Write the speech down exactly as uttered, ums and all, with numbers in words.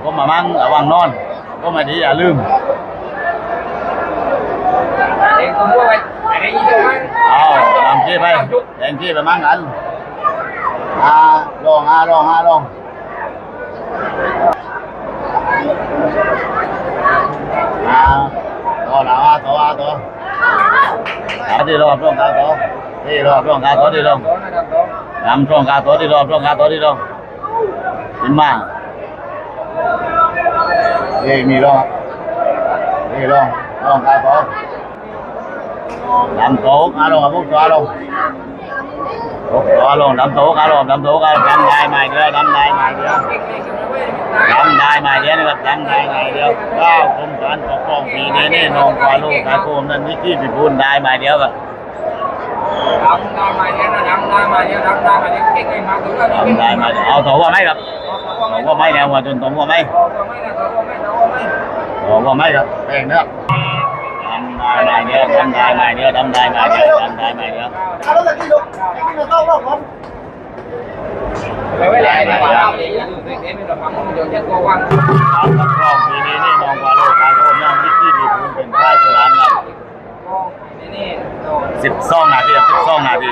ผมมามั่งระวังนอน ผมมาดีอย่าลืม เอานำเจ๊ไป แบ่งเจ๊ไปมั่งอัน อ่า ลอง อ่า ลอง อ่า ลอง อ่า ต่อ ต่อ อ่า ต่อ อ่า ต่อ อ่า ที่รอบ ลอง อ่า ต่อ ที่รอบ ลอง อ่า ต่อ ที่รอบ นำ ลอง อ่า ต่อ ที่รอบ ลอง อ่า ต่อ ที่รอบ ขึ้นมา เอ้ย มีลอง เอ้ย ลอง ลอง อ่า ต่อ ดำโต๊ะ อ่ะลง อ่ะพวกตัวลง พวกตัวลง ดำโต๊ะ อ่ะลง ดำโต๊ะ อ่ะ ดำได้ไม้เดียว ดำได้ไม้เดียว ดำได้ไม้เดียวนะครับ ดำได้ไม้เดียว เก้า กรมการปกครองผีเนเน่ น้องกวาลูก ตาโคมนั่น นิกกี้ พิบูล ได้ไม้เดียวครับ ดำได้ไม้เดียว เอาต่อหัวไหมครับ ต่อหัวไหมเนี่ย หัวจนต่อหัวไหม ต่อหัวไหมครับ แบ่งเนอะ ดำได้ไม้เดียว ดำได้ไม้เดียว ดำได้ไม้เดียว ดำได้ไม้เดียว เอาครับ รอบนี้นี่น้องกวาลูก ตาโคมนั่น นิกกี้ พิบูล เป็นพลาดฉลามครับ สิบสองนาทีครับ สิบสองนาที